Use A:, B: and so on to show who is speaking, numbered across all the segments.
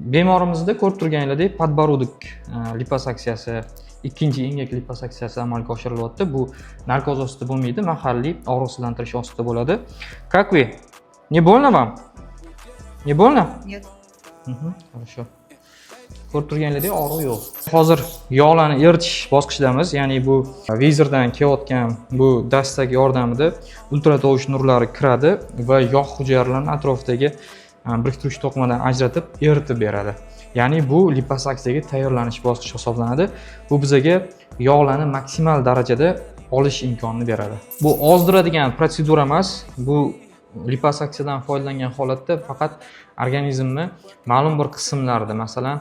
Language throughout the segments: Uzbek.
A: Bemorimizda ko'rib turganinglardek, подбородок liposaksiyasi, ikkinchi engak liposaksiyasi amalga oshirilyapti. Bu narkoz ostida bo'lmaydi, mahalliy og'riqsizlantirish ostida bo'ladi. Как вы? Не больно вам? Не больно?
B: Нет.
A: Хорошо. Ko'rib turganinglardek, og'riq yo'q. Hozir yog'larni eritish bosqichidamiz, ya'ni bu Vazerdan kelayotgan bu dastak yordamida ultratovush nurlari kiradi va yog' hujayralarini atrofidagi biriktiruvchi to'qimadan ajratib, eritib beradi. Ya'ni bu liposaksiyaga tayyorlanish bosqichi hisoblanadi. Bu bizaga yog'larni maksimal darajada olish imkonini beradi. Bu ozdiradigan protsedura emas, bu liposaksiyadan foydalangan holatda faqat organizmni ma'lum bir qismlarida, masalan,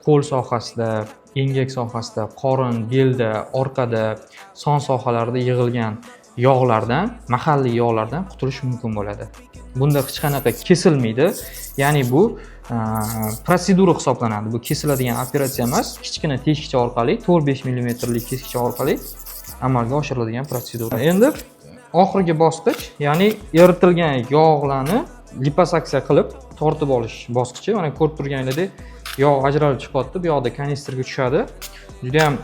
A: qo'l sohasida, engak sohasida, qorin, belda, orqada, son sohalarida yig'ilgan yog'lardan, mahalliy yog'lardan qutulish mumkin bo'ladi. Bunda hech qanaqa kesilmaydi, ya'ni bu protsedura hisoblanadi. Bu kesiladigan operatsiya emas, kichkina teshikcha orqali, 4-5 millimetrlik teshikcha orqali amalga oshiriladigan protsedura. Endi oxirgi bosqich, ya'ni eritilgan yog'larni liposaksiya qilib tortib olish bosqichi. Mana, ko'rib turganinglardek, yog' ajralib chiqyapti, bu yoqda kanistrga tushadi. Judayam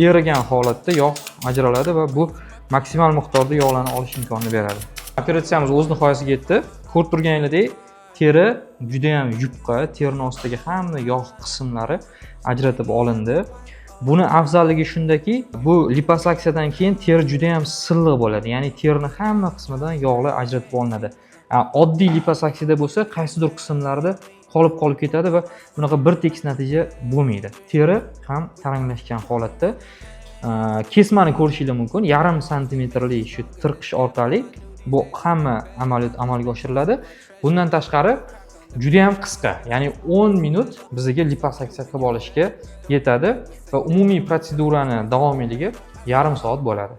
A: erigan holatda yog' ajraladi va bu maksimal miqdorda yog'larni olish imkonini beradi. Operatsiyamiz o'z nihoyasiga yetdi. Ko'rib turganinglardek, teri judayam yupqa, terini ostidagi hamma yog' qismlari ajratib olindi. Buni afzalligi shundaki, bu liposaksiyadan keyin teri judayam silliq bo'ladi, ya'ni terini hamma qismidan yog'lar ajratib olinadi. Oddiy liposaksiyada bo'lsa, qaysidir qismlarida qolib qolib ketadi va bunaqa bir tekis natija bo'lmaydi. Teri ham taranglashgan holatda. Kesmani ko'rishinglar mumkin, yarim santimetrli shu tirqish orqali bu hamma amaliyot amalga oshiriladi. Bundan tashqari, judayam qisqa, ya'ni 10 minut bizga liposaksiya qilib olishga yetadi va umumiy protsedurani davomiyligi yarim soat bo'ladi.